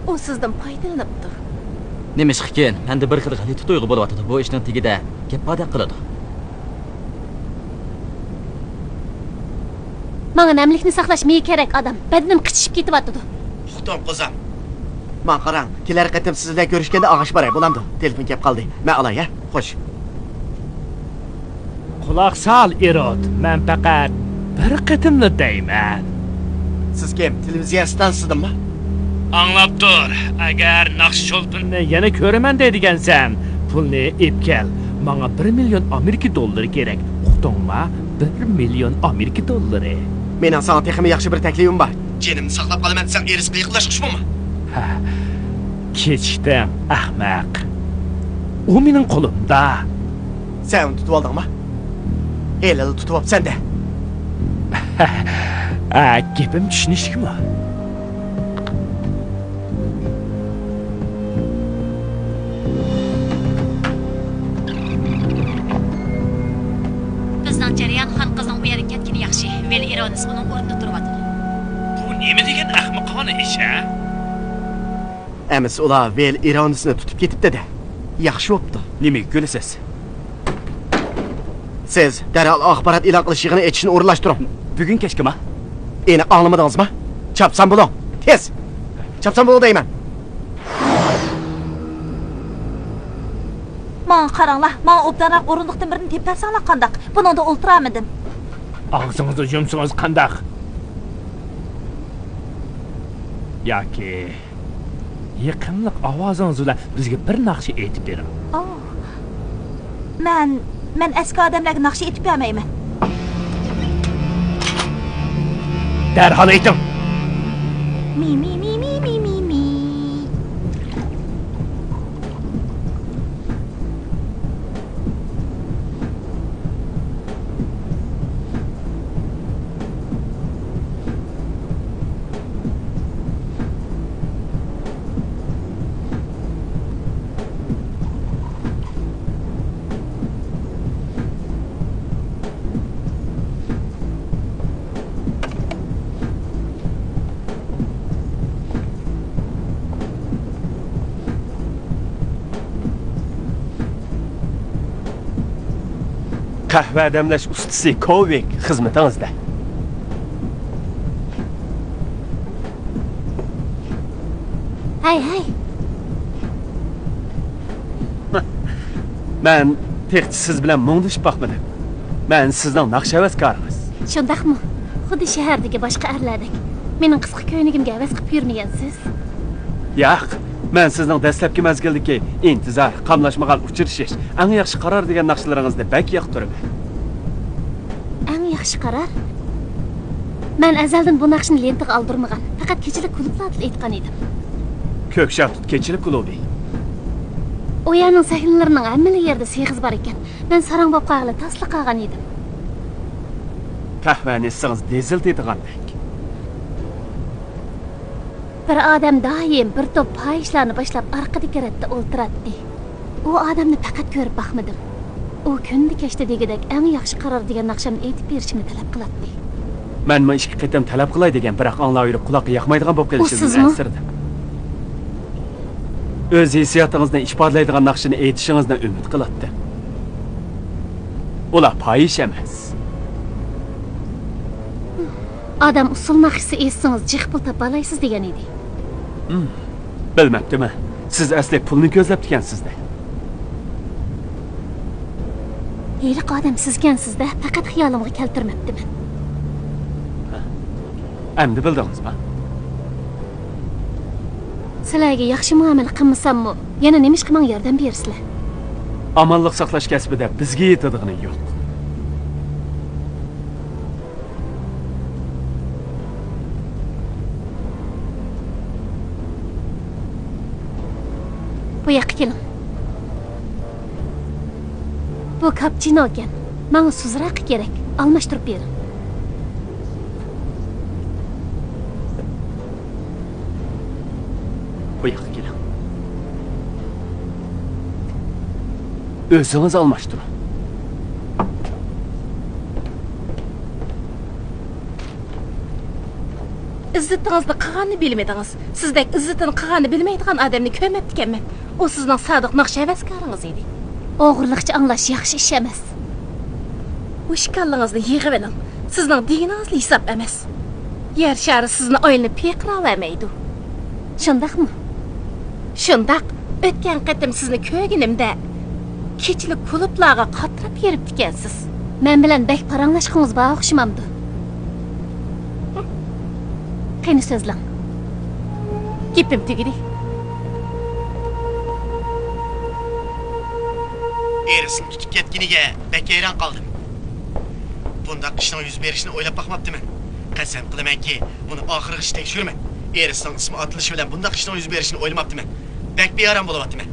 ئۇ سىزدىن پايدىلىنىپتۇ. نېمىشقىكىن، مەندە بىر خىل غەلىتە تۇيغۇ بولۇۋاتىدۇ. بۇ ئىشنىڭ تېگىدە گەپ باردەك قىلىدۇ. ماڭا نەملىكنى ساقلاش مېيى كېرەك، ئادام. بەدىنىم قىچىشىپ كېتىۋاتىدۇ. ئۇقتۇم، قوزام. ماڭا قاراڭ، كېلەر قېتىم سىز بىلەن كۆرۈشكەندە ئاغاچ باراي، بولامدۇ؟ تېلېفون كەپ قالدى. مەن ئالاي، ھە؟ خوش. قۇلاق سال، ئىرود، مەن پەقەت بىر قېتىملا دەيمەن. سىز كىم؟ تېلېۋىزىيە ئىستانسىسىدىنمۇ؟ ئاڭلاپ تۇر، ئەگەر ناخشا شولپىنىنى يەنە كۆرىمەن دەيدىگەنسەن، پۇلنى ئېلىپ كەل، ماڭا بىر مىليون ئامېرىكا دوللىرى كېرەك، ئۇقتۇڭما؟ بىر مىليون ئامېرىكا دوللىرى. مېنىڭ ساڭا تېخىمۇ ياخشى بىر تەكلىپىم بار. جېنىمنى ساقلاپ قالىمەن دېسەڭ، ئېرىسقا يېقىنلاشقۇچمۇ؟ ھە، كېچىكتىڭ، ئەخمەق. ئۇ مېنىڭ قولۇمدا. سەن ئۇنى تۇتۇۋالدىڭما؟ ھېلىلا تۇتۇۋاپسەن-دە. ھە، گېپىم چۈشىنىشلىكمۇ؟ بىزنىڭچە، رىيان خان قىزنىڭ ئۇ يەردىن كەتكىنى ياخشى. ۋىل ئىرونىس ئۇنىڭ ئورنىدا تۇرۇۋاتىدۇ. بۇ نېمە دېگەن ئەخمىقانە ئىش، ھە؟ ئەمىسە ئۇلار ۋىل ئىرونىسنى تۇتۇپ كېتىپتۇ-دە. ياخشى بوپتۇ. نېمىگە كۈلىسىز؟ سىز دەرھال ئاخبارات ئېلان قىلىش يىغىنى ئېچىشنى ئورۇنلاشتۇرۇڭ. بۈگۈن كەچكىما؟ ئېنىق ئاڭلىمىدىڭىزمۇ؟ چاپسان بولۇڭ، تېز! چاپسان بولۇڭ دەيمەن! ماڭا قاراڭلار، ماڭا ئوبدانراق ئورۇندۇقتىن بىرنى تېپىپ بەرسەڭلار قانداق؟ بۇنىڭدا ئولتۇرالمىدىم. ئاغزىڭىزنى يۇمسىڭىز قانداق؟ ياكى يېقىملىق ئاۋازىڭىز بىلەن بىزگە بىر ناخشا ئېيتىپ بېرىڭ. ئاھ. مەن، مەن ئەسكى ئادەملەرگە ناخشا ئېيتىپ بەرمەيمەن. دەرھال ئېيتىڭ. مى، مى، مى. قەھۋە دەملەش ئۇستىسى كوۋىك خىزمىتىڭىزدە. ھەي، ھەي. مەن تېخىچە سىز بىلەن مۇڭدىشىپ باقمىدىم. مەن سىزنىڭ ناخشا ھەۋەسكارىڭىز. شۇنداقمۇ؟ خۇددى شەھەردىكى باشقا ئەرلەردەك. مېنىڭ قىسقا كۆينىكىمگە ھەۋەس قىلىپ يۈرمىگەنسىز. ياق، مەن سىزنىڭ دەسلەپكى مەزگىلدىكى ئىنتىزار، قاملاشمىغان ئۇچرىشىش، ئەڭ ياخشى قارار دېگەن ناخشىلىرىڭىزنى بەك ياقتۇرىمەن. ئەڭ ياخشى قارار؟ مەن ئەزەلدىن بۇ ناخشىنى لېنتىغا ئالدۇرمىغان، پەقەت كېچىلىك كۇلۇبلاردا ئېيتقان ئىدىم. كۆك شاھتۇت كېچىلىك كۇلۇبى. ئۇ يەرنىڭ سەھنىلىرىنىڭ ھەممىلا يېرىدە سېغىز بار ئىكەن. مەن ساراڭ بولۇپ قالغىلى تاسلا قالغان ئىدىم. قەھۋەنى ئىچسىڭىز دېزىلدايدىغاندەك. بىر ئادەم دائىم بىر توپ پاھىشلارنى باشلاپ ئارقىدىكى رەتتە ئولتۇراتتى. ئۇ ئادەمنى پەقەت كۆرۈپ باقمىدىم. ئۇ كۈندە كەچتە دېگۈدەك ئەڭ ياخشى قارار دېگەن ناخشامنى ئېيتىپ بېرىشىمنى تەلەپ قىلاتتى. مەنمۇ ئىككى قېتىم تەلەپ قىلاي دېگەن، بىراق ئاڭلاۋېرىپ قۇلاققا ياقمايدىغان بولۇپ قېلىشىدىن ئەنسىرىدىم. ئۆز ھېسسىياتىڭىزنى ئىپادىلەيدىغان ناخشىنى ئېيتىشىڭىزنى ئۈمىد قىلاتتىم. ئۇلار پاھىشە ئەمەس. ئادەم ئۇسسۇل ناخشىسى ئېيتسىڭىز جىق پۇل تاپالايسىز دېگەن ئىدى. ھىم، بىلمەپتىمەن. سىز ئەسلى پۇلنى كۆزلەپتىكەنسىز-دە. ھېلىقى ئادەم سىزكەنسىز-دە، پەقەت خىيالىمغا كەلتۈرمەپتىمەن. ھە. ئەمدى بىلدىڭىزما؟ سىلەرگە ياخشى مۇئامىلە قىلمىساممۇ، يەنە نېمىشقا ماڭا ياردەم بېرىسىلەر؟ ئامانلىق ساقلاش كەسپىدە بىزگە يېتىدىغىنى يوق. بۇ ياققا كېلىڭ. بۇ كاپچىنو ئىكەن. ماڭا سۇسراقى كېرەك. ئالماشتۇرۇپ بېرىڭ. بۇ ياققا كېلىڭ. ئۆزىڭىز ئالماشتۇرۇڭ. ئىززىتىڭىزنى قىلغاننى بىلمىدىڭىز. سىزدەك ئىززىتىنى قىلغاننى بىلمەيدىغان ئادەمنى كۆرمەپتىكەنمەن. ئۇ سىزنىڭ سادىق ناخشا ھەۋەسكارىڭىز ئىدى. ئوغرىلىقچە ئاڭلاش ياخشى ئىش ئەمەس. ھوشكاللىڭىزنى يىغىۋېلىڭ. سىزنىڭ دېگىنىڭىزلا ھېساب ئەمەس. يەر شارى سىزنى ئايلىنىپ پىرقىراۋەرمەيدۇ. شۇنداقمۇ؟ شۇنداق. ئۆتكەن قېتىم سىزنى كۆرگىنىمدە، كېچىلىك كۇلۇبلارغا قاتراپ يۈرۈپتىكەنسىز. مەن بىلەن بەك پاراڭلاشقۇڭىز بار ئوخشىمامدۇ؟ قېنى سۆزلەڭ. گېپىم تۈگىدى. ئېرىسنى تۇتۇپ كەتكىنىگە بەك ھەيران قالدىم. بۇنداق ئىشنىڭ يۈز بېرىشىنى ئويلاپ باقماپتىمەن. قەسەم قىلىمەنكى، بۇنى ئاخىرغىچە تەكشۈرىمەن. ئېرىسنىڭ ئىسمى ئاتىلىشى بىلەن بۇنداق ئىشنىڭ يۈز بېرىشىنى ئويلىماپتىمەن. بەك بىئارام بولۇۋاتىمەن.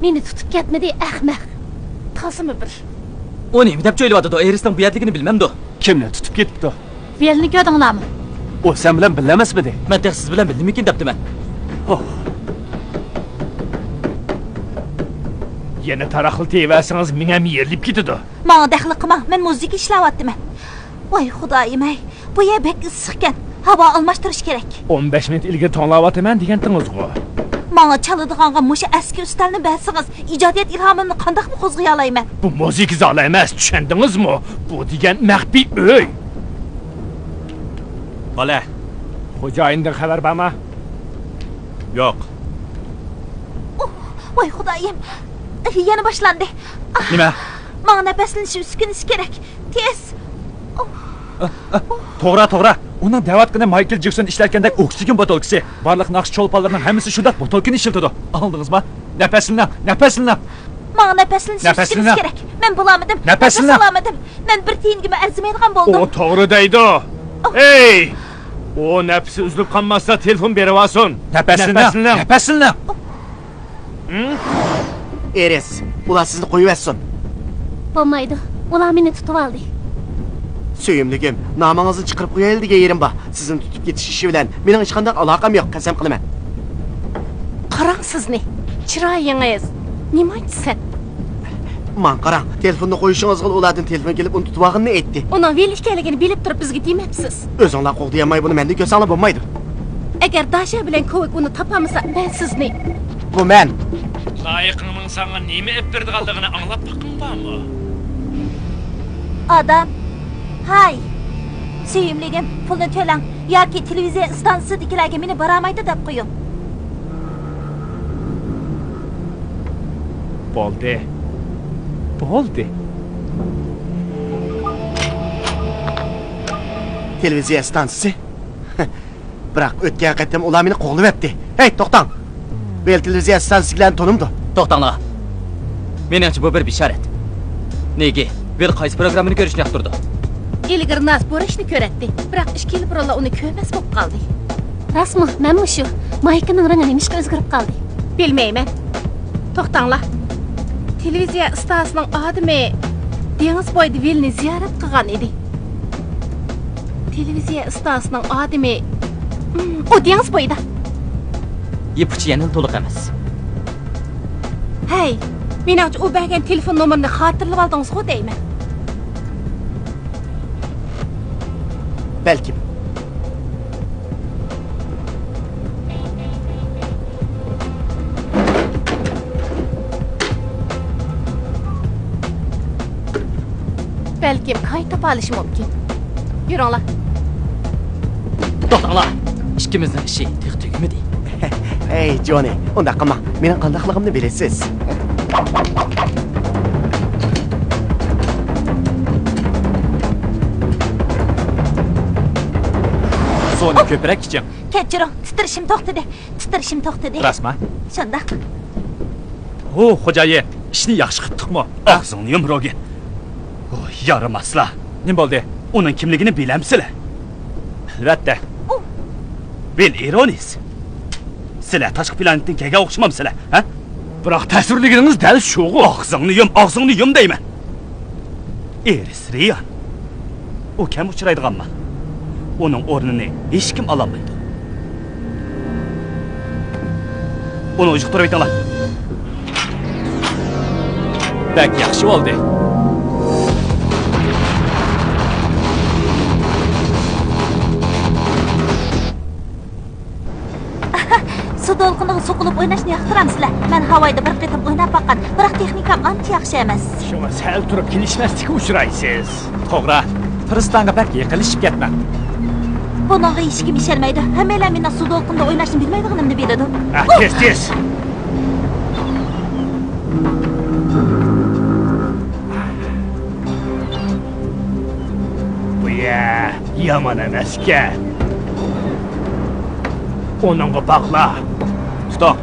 مېنى تۇتۇپ كەتمىدى، ئەخمەق. تازىمۇ بىر. ئۇ نېمە دەپ چۆلىۋاتىدۇ؟ ئېرىسنىڭ بۇ يەردىكىنى بىلمەمدۇ؟ كىمنى تۇتۇپ كېتىپتۇ؟ ۋىلنى كۆردۈڭلارمۇ؟ ئۇ سەن بىلەن بىللە ئەمەسمىدى؟ مەن تېخى سىز بىلەن بىللىمىكىن دەپتىمەن. ئوھ. يەنە تاراقلىتىۋەرسىڭىز مېڭەم يېرىلىپ كېتىدۇ. ماڭا دەخلى قىلماڭ، مەن مۇزىكا ئىشلەۋاتىمەن. ۋاي خۇدايىم-ئەي، بۇ يەر بەك ئىسسىقكەن. ھاۋا ئالماشتۇرۇش كېرەك. ئون بەش مىنۇت ئىلگىرى توڭلاۋاتىمەن دېگەنتىڭىزغۇ. ماڭا چالىدىغانغا مۇشۇ ئەسكى ئۈستەلنى بەرسىڭىز، ئىجادىيەت ئىلھامىمنى قانداقمۇ قوزغىيالايمەن؟ بۇ مۇزىكا زالى ئەمەس، چۈشەندىڭىزمۇ؟ بۇ دېگەن مەخپىي ئۆي. بالە. خوجايىندىن خەۋەر بارمۇ؟ يوق. ئۇھ، ۋاي خۇدايىم. يەنە باشلاندى. ئاھ. نېمە؟ ماڭا نەپەسلىنىش ئۈسكۈنىسى كېرەك. تېز. ئۇھ. توغرا، توغرا. ئۇنىڭ دەۋاتقىنى مايكل جېكسون ئىشلەتكەندەك ئوكسىگېن بوتۇلكىسى. بارلىق ناخشا چولپانلىرىنىڭ ھەممىسى شۇنداق بوتۇلكىنى ئىشلىتىدۇ. ئاڭلىدىڭىزمۇ؟ نەپەسلىنىڭ، نەپەسلىنىڭ. ماڭا نەپەسلىنىش ئۈسكۈنىسى كېرەك. مەن بولالمىدىم. نەپەسلىنىڭ. نەپەس ئالالمىدىم. مەن بىر تىيىنگىمۇ ئەرزىمەيدىغان بولدۇم. ئۇ توغرا دەيدۇ. ئېي! ئۇ نەپىسى ئۈزۈلۈپ قالماستا تېلېفون بېرىۋالسۇن. نەپەسلىنىڭ. نەپەسلىنىڭ. نەپەسلىنىڭ. ھىم؟ ئېرىس، ئۇلار سىزنى قويۇۋەتسۇن. بولمايدۇ. ئۇلار مېنى تۇتۇۋالدى. سۆيۈملۈكۈم، نامىڭىزنى چىقىرىپ قويايلى دېگەن يېرىم بار. سىزنى تۇتۇپ كېتىش ئىشى بىلەن مېنىڭ ھېچقانداق ئالاقەم يوق، قەسەم قىلىمەن. قاراڭ سىزنى، چىرايىڭىز نېمانچە سەت. ماڭا قاراڭ، تېلېفوننى قويۇشىڭىزغىلا ئۇلاردىن تېلېفون كېلىپ ئۇنى تۇتۇۋالغىنىنى ئېيتتى. ئۇنىڭ ۋىل ئىكەنلىكىنى بىلىپ تۇرۇپ بىزگە دېمەپسىز. ئۆزۈڭلار قوغدىيالماي بۇنى مەندىن كۆرسەڭلار بولمايدۇ. ئەگەر داشا بىلەن كوۋىك ئۇنى تاپالمىسا، مەن سىزنى. بۇ مەن. لايىقىڭنىڭ ساڭا نېمە ئېلىپ بېرىدىغانلىقىنى ئاڭلاپ باققىڭ بارمۇ؟ ئادام. ھاي. سۆيۈملۈكۈم، پۇلنى تۆلەڭ ياكى تېلېۋىزىيە ئىستانسىسىدىكىلەرگە مېنى بارالمايدۇ دەپ قويۇڭ. بولدى. بولدى. تېلېۋىزىيە ئىستانسىسى؟ بىراق ئۆتكەن قېتىم ئۇلار مېنى قوغلىۋەتتى. ھەي، توختاڭ! ۋىل تېلېۋىزىيە ئىستانسىسىدىكىلەرنى تونۇمدۇ؟ توختاڭلار. مېنىڭچە بۇ بىر بېشارەت. نېگى، ۋىل قايسى پروگراممىنى كۆرۈشنى ياقتۇرىدۇ؟ ئىلگىرى ناس بۇرچنى كۆرەتتى، بىراق ئىككى يىل بۇرۇنلا ئۇنى كۆرمەس بولۇپ قالدى. راستمۇ؟ مەنمۇ شۇ. مايكىنىڭ رەڭگى نېمىشقا ئۆزگىرىپ قالدى؟ بىلمەيمەن. توختاڭلار. تېلېۋىزىيە ئىستانسىسىنىڭ ئادىمى دېڭىز بويىدا ۋىلنى زىيارەت قىلغان ئىدى. تېلېۋىزىيە ئىستانسىسىنىڭ ئادىمى، ئۇ دېڭىز بويىدا. يىپ ئۇچى يەنىلا تولۇق ئەمەس. ھەي، مېنىڭچە ئۇ بەرگەن تېلېفون نومۇرىنى خاتىرىلىۋالدىڭىزغۇ دەيمەن. بەلكىم. بەلكىم كاي تاپالىشى مۇمكىن. يۈرۈڭلار. توختاڭلار. ئىككىمىزنىڭ ئىشى تېخى تۈگىمىدى. ھەي، جونى، ئۇنداق قىلماڭ. مېنىڭ قانداقلىقىمنى بىلىسىز. سۇنى كۆپرەك ئىچىڭ. كەچۈرۈڭ، تىترىشىم توختىدى. تىترىشىم توختىدى. راستما؟ شۇنداق. ھو، خوجايىن، ئىشنى ياخشى قىپتۇقمۇ؟ ئاغزىڭنى يۇم، روگېن. ھو، يارىماسلا. نېمە بولدى؟ ئۇنىڭ كىملىكىنى بىلەمسىلەر؟ ئەلۋەتتە. ئۇ. ۋىل ئىرونىس. سىلەر تاشقى پلانېتتىن كەلگەن ئوخشىمامسىلەر، ھە؟ بىراق تەسۋىرلىگىنىڭىز دەل شۇغۇ. ئاغزىڭنى يۇم، ئاغزىڭنى يۇم دەيمەن. ئىرىس رىيان. ئۇ كەم ئۇچرايدىغان مال. ئۇنىڭ ئورنىنى ھېچكىم ئالالمايدۇ. ئۇنى ئۇجۇقتۇرۇۋېتىڭلار. بەك ياخشى بولدى. سۇ دولقۇنىغا سوقۇلۇپ ئويناشنى ياقتۇرامسىلەر؟ مەن ھاۋايدا بىر قېتىم ئويناپ باققان، بىراق تېخنىكام ئانچە ياخشى ئەمەس. شۇڭا سەل تۇرۇپ كېلىشمەسلىككە ئۇچرايسىز. توغرا، تىرىستانغا بەك يېقىنلىشىپ كەتمەڭ. بۇنىڭغا ھېچكىم ئىشەنمەيدۇ. ھەممەيلەن مېنىڭ سۇ دولقۇنىدا ئويناشنى بىلمەيدىغىنىمنى بىلىدۇ. ئە، تېز، تېز! بۇ يەر يامان ئەمەسكەن. ئۇنىڭغا باغلا. تۇتۇڭ.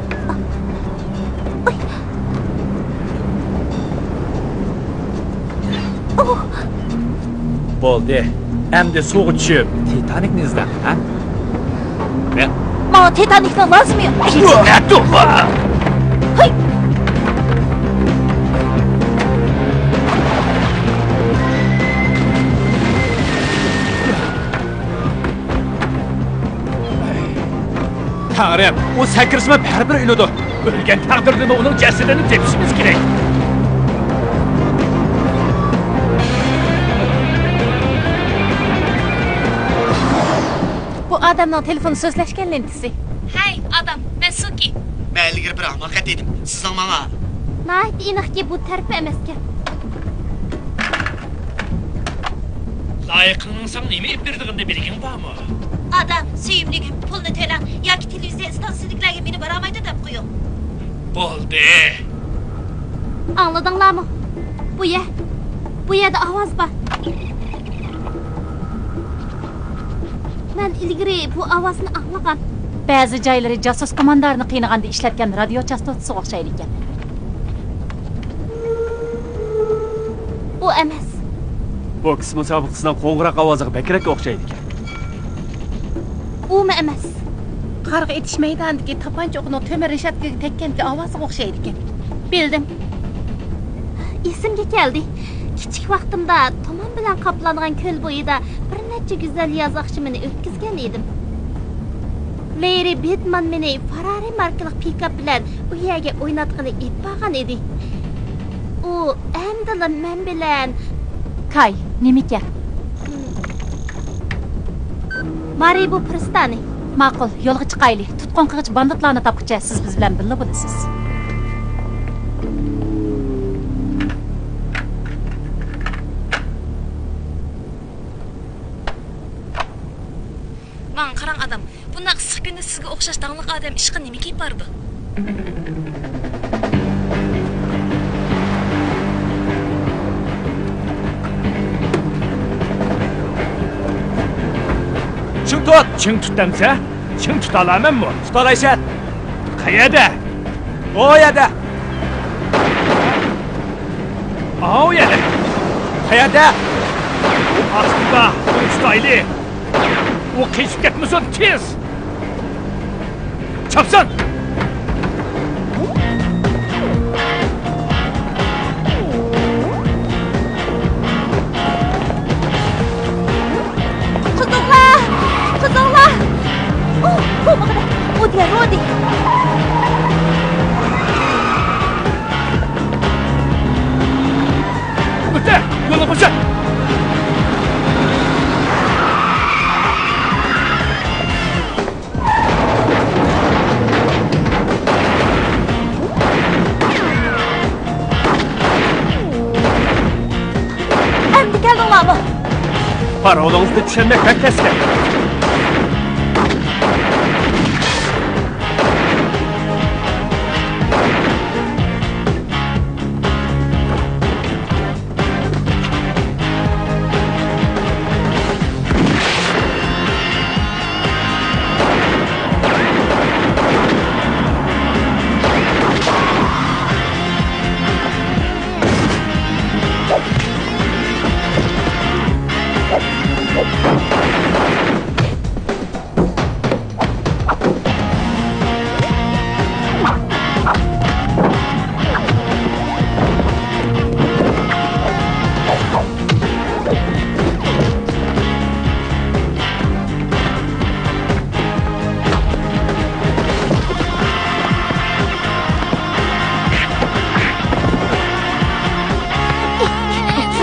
بولدى. ئەمدى سۇغا چۈشۈپ، تىتانىكنى ئىزدەڭ، ھە؟ ماڭا تىتانىكنىڭ لازىمى يوق. ھەي! تەڭرىم، ئۇ سەكرىسىمۇ بەرىبىر ئۆلىدۇ. ئۆلگەن تەقدىردىمۇ ئۇنىڭ جەسىتىنى تېپىشىمىز كېرەك. بۇ ئادەمنىڭ تېلېفون سۆزلەشكەن لېنتىسى. ھەي، ئادام، مەن سۇكى. مەن ئىلگىرى بىر ھاماقەت دېدىم. سىزنىڭ ماڭا. ناھايىتى ئېنىقكى، بۇ تەرىپى ئەمەسكەن. لايىقىڭنىڭ ساڭا نېمە ئېلىپ بېرىدىغىنىنى بىلگۈڭ بارمۇ؟ ئادام، سۆيۈملۈكۈم، پۇلنى تۆلەڭ ياكى تېلېۋىزىيە ئىستانسىسىدىكىلەرگە مېنى بارالمايدۇ دەپ قويۇڭ. بولدى. ئاڭلىدىڭلارمۇ؟ بۇ يەر، بۇ يەردە ئاۋاز بار. مەن ئىلگىرى بۇ ئاۋازنى ئاڭلىغان. بەزى جايلىرى جاسۇس قومانداننى قىينىغاندا ئىشلەتكەن رادىيو چاستوتىسىغا ئوخشايدىكەن. ئۇ ئەمەس. بوكس مۇسابىقىسىنىڭ قوڭغۇراق ئاۋازىغا بەكرەك ئوخشايدىكەن. ئۇمۇ ئەمەس. قارغا ئېتىش مەيدانىدىكى تاپانچا ئوقىنىڭ تۆمۈر رېشاتكىغا تەگكەندىكى ئاۋازىغا ئوخشايدىكەن. بىلدىم. ئېسىمگە كەلدى. كىچىك ۋاقتىمدا تۇمان بىلەن قاپلانغان كۆل بويىدا بىر نەچچە گۈزەل ياز ئاخشىمىنى ئۆتكۈزگەن ئىدىم. لېرى بېدمان مېنى فېررارى ماركىلىق پىكاپ بىلەن ئۇ يەرگە ئويناتقىلى ئېلىپ بارغان ئىدى. ئۇ ئەمدىلا مەن بىلەن. كاي، نېمىكەن؟ مارىبۇ پىرىستانى. ماقۇل، يولغا چىقايلى. تۇتقۇن قىلغۇچى باندىتلارنى تاپقۇچە سىز بىز بىلەن بىللە بولىسىز. ماڭا قاراڭ، ئادام. بۇنداق ئىسسىق كۈندە سىزگە ئوخشاش داڭلىق ئادەم ئىشقا نېمە كېلىپ بارىدۇ؟ چىڭ تۇت! چىڭ تۇت دەمسە؟ چىڭ تۇتالامەنمۇ؟ تۇتالايسەن! قەيەردە؟ ئۇ يەردە! ئاۋۇ يەردە! قەيەردە؟ ئۇ ئاستىدا، ئۇنى تۇتايلى! ئۇ قېچىپ كەتمىسۇن، تېز! چاپسان! قىزىڭلار! قىزىڭلار! ئۇ، بولمىغىنە! ئۇ دېگەن رودى! ئۆتە! يولغا قويسا! ئەمدى كەلدىڭلارمۇ؟ پارولىڭىزنى چۈشەنمەك بەك تەسكەن.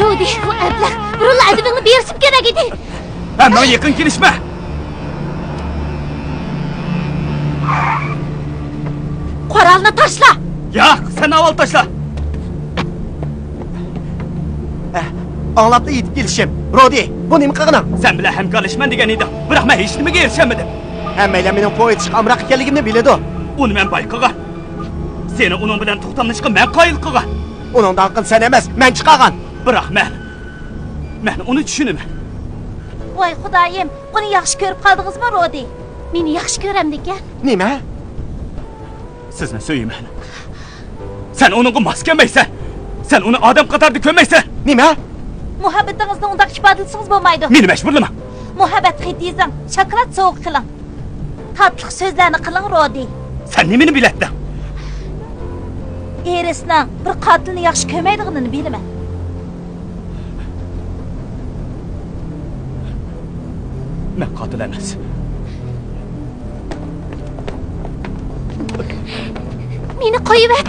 رودى، بۇ ئەبلەخ بۇرۇنلا ئەدىپىڭنى بېرىشىپ كېرەك ئىدى. ھە، ماڭا يېقىن كېلىشمە! قورالنى تاشلا! ياق، سەن ئاۋۋال تاشلا! ئاڭلاپلا يېتىپ كېلىشىم. رودى، بۇ نېمە قىلغىنىڭ؟ سەن بىلەن ھەمكارلىشىمەن دېگەن ئىدىڭ، بىراق مەن ھېچنېمىگە ئېرىشەلمىدىم. ھەممەيلەن مېنىڭ پو ئېتىشقا ئامراق ئىكەنلىكىمنى بىلىدۇ. ئۇنى مەن بايقىغان. سېنى ئۇنىڭ بىلەن توختاملىشىشقا مەن قايىل قىلغان. ئۇنىڭ داڭقىنى سەن ئەمەس، مەن چىقارغان. بىراق مەن، مەن ئۇنى چۈشىنىمەن. ۋاي خۇدايىم، ئۇنى ياخشى كۆرۈپ قالدىڭىزمۇ، رودى؟ مېنى ياخشى كۆرەمدىكەن. نېمە؟ سىزنى سۆيىمەن. سەن ئۇنىڭغا ماس كەلمەيسەن. سەن ئۇنى ئادەم قاتارىدا كۆرمەيسەن. نېمە؟ مۇھەببىتىڭىزنى ئۇنداق ئىپادىلىسىڭىز بولمايدۇ. مېنى مەجبۇرلىما. مۇھەببەت خېتى يېزىڭ، شاكىلات سوۋغا قىلىڭ. تاتلىق سۆزلەرنى قىلىڭ، رودى. سەن نېمىنى بىلەتتىڭ؟ ئېرىسنىڭ بىر قاتىلنى ياخشى كۆرمەيدىغىنىنى بىلىمەن. مەن قاتىل ئەمەس. مېنى قويۇۋەت.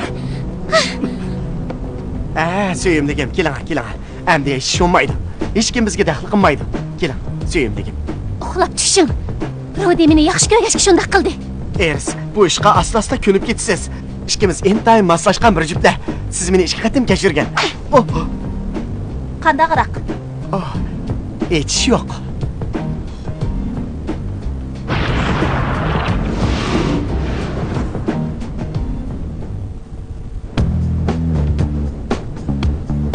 ئە، سۆيۈملۈكۈم، كېلىڭە، كېلىڭە. ئەمدى ھېچ ئىش بولمايدۇ. ھېچكىم بىزگە دەخلى قىلمايدۇ. كېلىڭ، سۆيۈملۈكۈم. ئۇخلاپ چۈشۈڭ. رودى مېنى ياخشى كۆرگەچكە شۇنداق قىلدى. ئېرىس، بۇ ئىشقا ئاستا-ئاستا كۆنۈپ كېتىسىز. ئىككىمىز ئىنتايىن ماسلاشقان بىر جۈپتە. سىز مېنى ئىككى قېتىم كەچۈرگەن. ئوھ! قانداقراق؟ ئوھ، ھېچ ئىش يوق.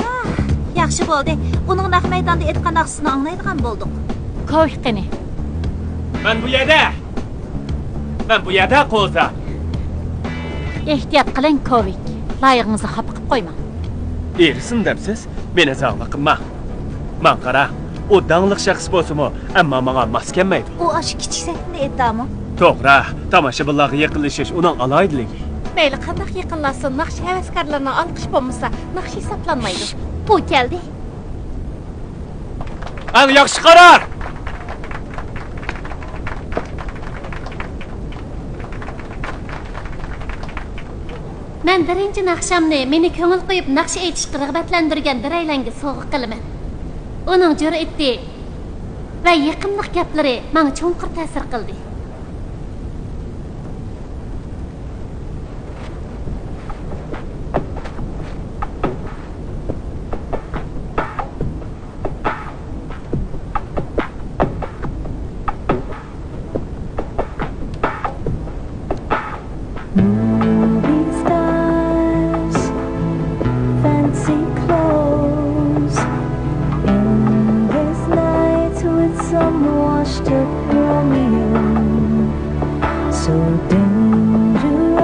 ئاھ، ياخشى بولدى. ئۇنىڭ نەق مەيداندا ئېيتقان ناخشىسىنى ئاڭلايدىغان بولدۇق. كوۋىك قېنى؟ مەن بۇ يەردە! مەن بۇ يەردە، قوزا! ئېھتىيات قىلىڭ، كوۋىك. لايىقىڭىزنى خاپا قىلىپ قويماڭ. ئېرىسىم دەمسىز؟ مېنى زاڭلىق قىلماڭ. ماڭا قارا، ئۇ داڭلىق شەخس بولسىمۇ، ئەمما ماڭا ماس كەلمەيدۇ. ئۇ ئاشۇ كىچىك سەھنىدە ئېيتامۇ؟ توغرا، تاماشىبىنلارغا يېقىنلىشىش ئۇنىڭ ئالاھىدىلىكى. مەيلى قانداق يېقىنلاشسۇن، ناخشا ھەۋەسكارلىرىنىڭ ئالقىشى بولمىسا، ناخشا ھېسابلانمايدۇ. ئۇ كەلدى. ئەڭ ياخشى قارار! مەن بىرىنچى ناخشامنى مېنى كۆڭۈل قويۇپ ناخشا ئېيتىشقا رىغبەتلەندۈرگەن بىرەيلەنگە سوۋغا قىلىمەن. ئۇنىڭ جۈرئىتى ۋە يېقىملىق گەپلىرى ماڭا چوڭقۇر تەسىر قىلدى. Movie stars, fancy clothes, English nights with some washed up Romeo. So dangerous,